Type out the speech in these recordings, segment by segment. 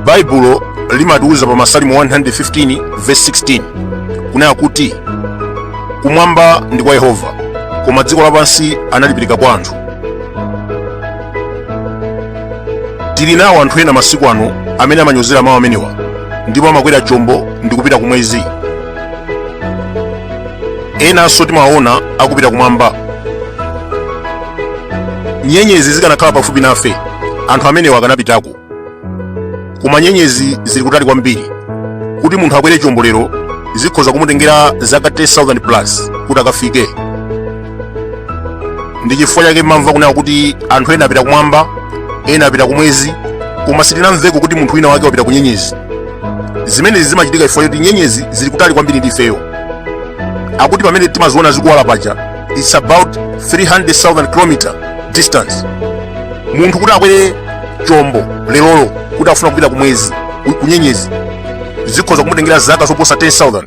Baibulo limatiuza pa Masalimo 115 verse 16 kunena kuti kumwamba ndi kwa Yehova, koma dziko lapansi analipereka kwa anthu. Tili nawo anthu ena masiku ano amene amanyozera mawu amenewa ndipo amakwera chombo ndi kupita kumwezi. Enanso timawaona akupita kumwamba. Nyenyezi zikanakhala pafupi nafe, anthu amenewa akanapitako. Koma nyenyezi zili kutali kwambiri kuti munthu akwere chombo lero zikhoza kumutengera zaka 10,000 plus kuti akafike. Ndi chifukwa chake mmamva kunena kuti anthu ena apita kumwamba, ena apita kumwezi, koma sitinamveko kuti munthu wina wake wapita ku nyenyezi. Zimenezi zimachitika chifukwa choti nyenyezi zili kutali kwambiri ndi ifeyo. Akuti pamene timaziona zikuwala paja, it's about 300,000 km distance. Munthu kuti akwere chombo lerolo kuti afuna kupita kumwezi, kunyenyezi, zikhoza kumutengera zaka zoposa 10,000.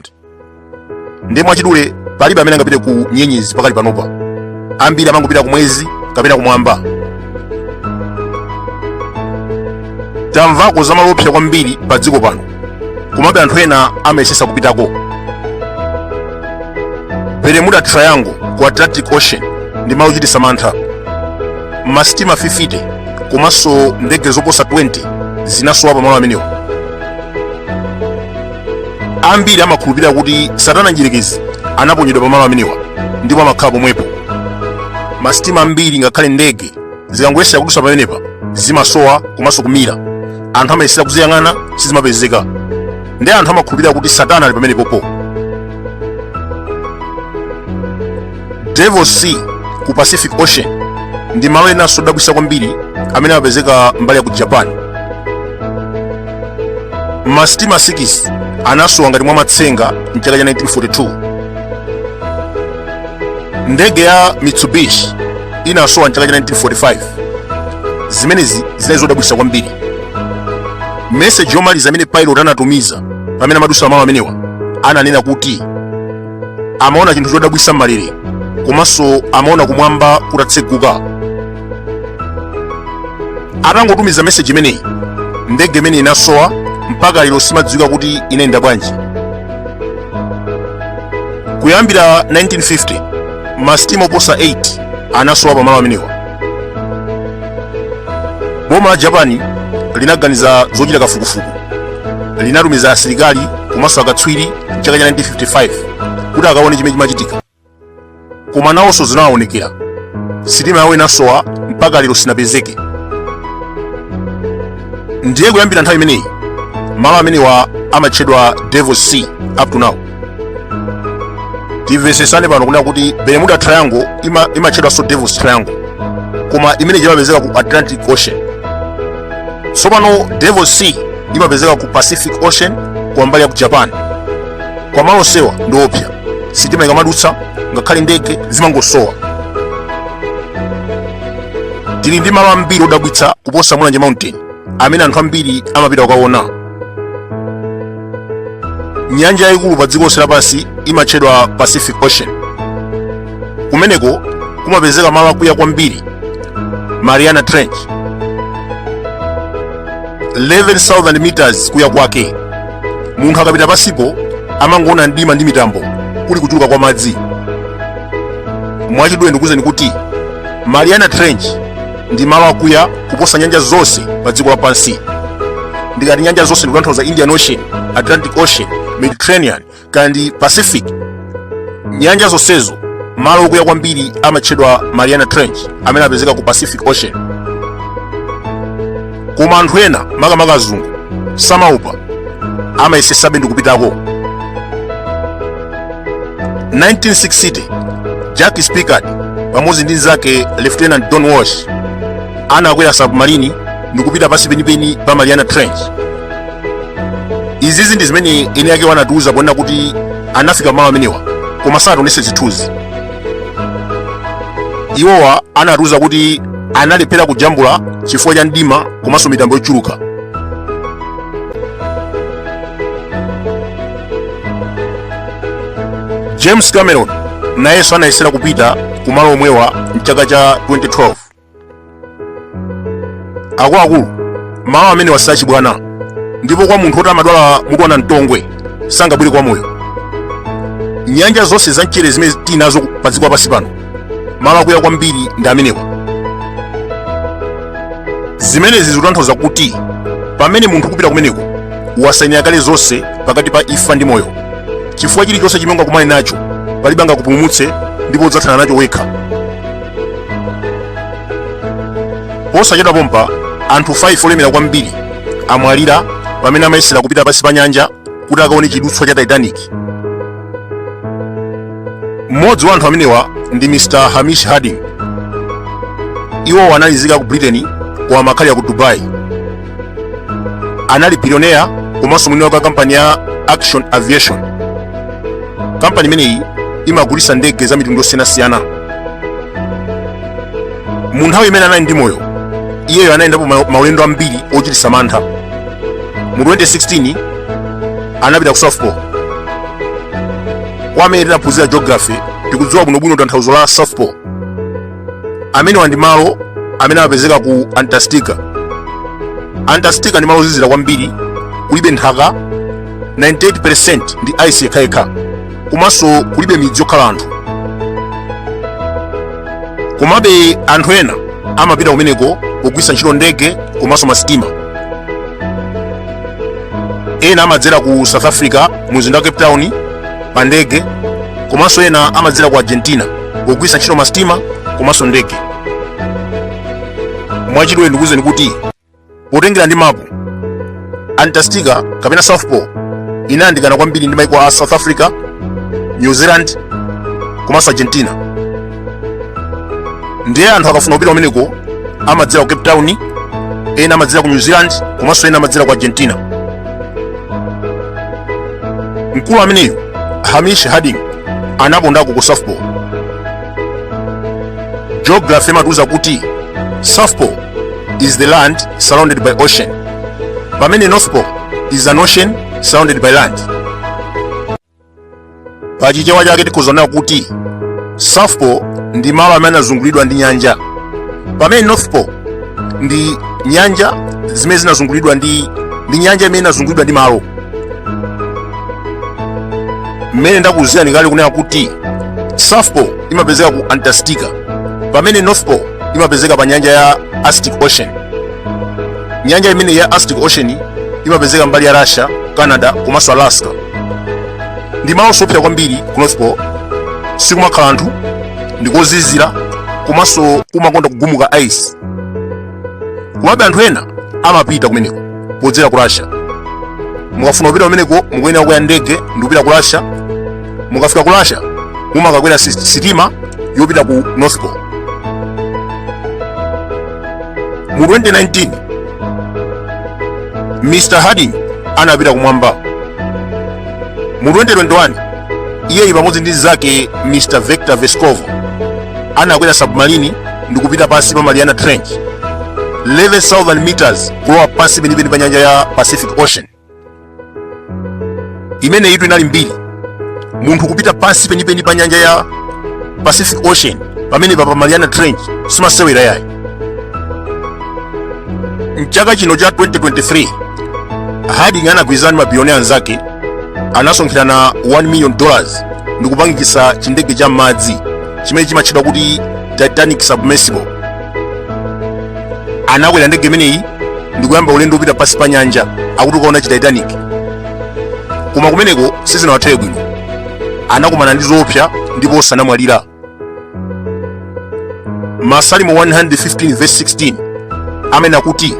Ndiye mwachidule palibe amene angapite ku nyenyezi pakali panopa. Ambiri amangopita kumwezi kapena kumwamba. Tamvako za malo oopsa kwambiri pa dziko pano, komabe anthu ena amayesesa kupitako. Bermuda Triangle ku Atlantic Ocean ndi malo ochititsa mantha. Masitima 50 komanso ndege zoposa 20 zinasowa pamalo amenewa. Ambiri amakhulupirira kuti Satana Mdyerekezi anaponyedwa pamalo amenewa ndipo amakhala pomwepo. Masitima ambiri ngakhale ndege zikangoyesera kudutsa pamenepa zimasowa komanso kumira. Anthu amayesera kuziyang'ana, sizimapezeka. Ndiye anthu amakhulupirira kuti Satana ali pamenepopo. Devil's Sea ku Pacific Ocean ndi malo enanso odabwitsa kwambiri amene amapezeka mbali ya ku Japan. Masitima 6 anasowa ngati mwa matsenga mchaka cha 1942. Ndege ya Mitsubishi inasowa mchaka cha 1945. Zimenezi zinali zodabwitsa kwambiri. Meseji yomaliza imene pilot anatumiza pamene amadutsa malo amenewa ananena kuti amaona chinthu chodabwitsa m'malere komanso amaona kumwamba kutatseguka. Atangotumiza meseji imeneyi, ndege imene inasowa mpaka lero simadziwika kuti inayenda bwanji. Kuyambira 1950 masitima oposa 8 anasowa pamalo amenewa. Boma la Japan linaganiza zochita kafukufuku. Linatumiza asilikali komanso akatswiri mchaka cha 1955 kuti akaone chimene chimachitika, koma nawonso zinawaonekera. Sitima yawo inasowa, mpaka lero sinapezeke. Ndiye kuyambira nthawi imeneyi malo amenewa amatchedwa Devil's Sea up to now. Timvesesane pano kunena kuti Bermuda Triangle imatchedwanso Devil's Triangle, koma imene imapezeka ku Atlantic Ocean. Tsopano Devil's Sea imapezeka ku Pacific Ocean kwa mbali ya ku Japan. Kwa malo onsewa ndi oopsa. Sitima ikamadutsa, ngakhale ndege zimangosowa. Tili ndi malo ambiri odabwitsa kuposa Mulanje Mountain amene anthu ambiri amapita kukaona. Nyanja yayikulu pa dziko lonse lapansi imatchedwa Pacific Ocean. Kumeneko kumapezeka malo akuya kwambiri, Mariana Trench, 11,000 meters kuya kwake. Munthu akapita pansipo amangoona mdima ndi mitambo, kuli kuchuluka kwa madzi. Mwachidule ndikuwuzeni kuti Mariana Trench ndi malo akuya kuposa nyanja zonse pa dziko lapansi. Ndikati nyanja zonse ndikutanthauza Indian Ocean, Atlantic Ocean, Mediterranean kandi Pacific. Nyanja zonsezo malo okuya kwambiri amatchedwa Mariana Trench amene apezeka ku Pacific Ocean. Koma anthu ena, makamaka azungu, samaopa, amayesesabe ndikupitako. 1960 Jacques Piccard pamodzi ndi nzake Lieutenant Don Walsh anakwera submarine ndikupita pansi penipeni pa Mariana Trench. Izizi ndi zimene eni ake anatiuza ponena kuti anafika malo amenewa koma sanationetse zithunzi. Iwowa anatiuza kuti Analephera kujambula chifukwa cha mdima komanso mitambo yochuluka. James Cameron nayenso anayesera kupita kumalo omwewa mchaka cha 2012. Akuluakulu, malo amenewa sachibwana, ndipo kwa munthu woti amadwala mutu wa namtongwe sangabwere kwa moyo. Nyanja zonse za mchere zimene tili nazo pa dziko lapansi pano, malo akuya kwambiri ndi amenewa. Zimenezi zikutanthauza kuti pamene munthu kupita kumeneko wasainira kale zonse pakati pa imfa ndi moyo, chifukwa chilichonse chimene ungakumane nacho palibe angakupulumutse ndipo udzathana nacho wekha. Posachedwa pompa anthu 5 olemera kwambiri amwalira pamene amayesera kupita pansi pa nyanja kuti akaone chidutswa cha Titanic. Mmodzi wa anthu amenewa ndi Mr Hamish Harding. Iwo anali nzika ku Britain koma amakhalira ku Dubai. Anali billionaire komanso mwini wake wa kampani ya Action Aviation. Kampani imeneyi imagulitsa ndege za mitundu yosiyanasiyana. Mu nthawi imene anali ndi moyo, iyeyo anayendapo maulendo ambiri ochititsa mantha. Mu 2016 anapita ku South Pole. Kwa amene tinaphunzira geography, tikudziwa bwinobwino tanthauzo la South Pole. Amenewa ndi malo amene amapezeka ku Antarctica. Antarctica ndi malo ozizira kwambiri, kulibe nthaka, 98% ndi ice yekhayekha, komanso kulibe midzi yokhala anthu. Komabe anthu ena amapita kumeneko pogwiritsa ntchito ndege komanso masitima. Ena amadzera ku South Africa, mzinda wa Cape Town, pa ndege, komanso ena amadzera ku Argentina pogwiritsa ntchito masitima komanso ndege. Mwachidule ndikuwuzeni kuti potengera ndi mapu, Antarctica kapena South Pole inayandikana kwambiri ndi maiko a South Africa, New Zealand komanso Argentina. Ndiye anthu akafuna kupita kumeneko amadzera ku Cape Town, ena amadzera ku New Zealand komanso ena amadzera ku Argentina. Mkulu ameneyu Hamish Harding anapondako ku South Pole. Geography imatiuza kuti South Pole is the land surrounded by ocean, pamene North Pole is an ocean surrounded by land. Pa Chichewa chake tikhoza kunena kuti South Pole ndi malo amene anazungulidwa ndi nyanja, pamene North Pole ndi nyanja zimene zinazungulidwa ndi nyanja imene inazungulidwa ndi malo. Mmene ndakuwuzirani kale kunena kuti South Pole imapezeka ku Antarctica, pamene North Pole imapezeka pa nyanja ya Arctic Ocean. Nyanja imene ya Arctic Ocean imapezeka mbali ya Russia, Canada komanso Alaska. Ndi malo oopsa kwambiri ku North Pole, sikumakhala anthu, ndikozizira komanso kumakonda kugumuka ice. Komabe anthu ena amapita kumeneko podzera ku Russia. Mukafuna kupita kumeneko mukuyenera kukwera ndege ndi kupita ku Russia. Mukafika ku Russia mumakakwera sitima yopita ku North Pole. Mu 2019 Mr Harding anapita kumwamba. Mu 2021 iyeyi pamodzi ndi mnzake Mr Victor Vescovo anakwera submarine ndi kupita pansi pa Mariana Trench, 11,000 meters kulowa pansi penipeni pa nyanja ya Pacific Ocean. Imeneyitu inali mbiri, munthu kupita pansi penipeni pa nyanja ya Pacific Ocean pamene pa Mariana Trench, simasewera yayi. Mchaka chino cha 2023 Harding anagwirizana ndi mabilionea anzake, anasonkherana 1 million dollars ndi kupangitsa chindege cha m'madzi chimene chimatchedwa kuti Titanic submersible. Anakwera ndege imeneyi ndi kuyamba ulendo wopita pansi pa nyanja akuti kukaona chi Titanic. Koma kumeneko sizinawathere bwino, anakumana ndi zoopsa ndipo anamwalira. Masalimo 115 verse 16 amene akuti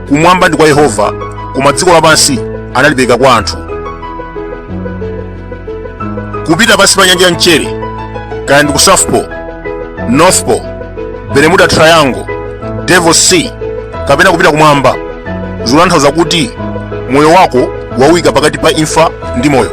kumwamba ndi kwa Yehova, koma dziko lapansi analipereka kwa anthu. Kupita pansi pa nyanja ya mchere, kaya ndi ku South Pole, North Pole, Bermuda Triangle, Devil's Sea kapena kupita kumwamba, zikutanthauza kuti moyo wako wawika pakati pa imfa ndi moyo.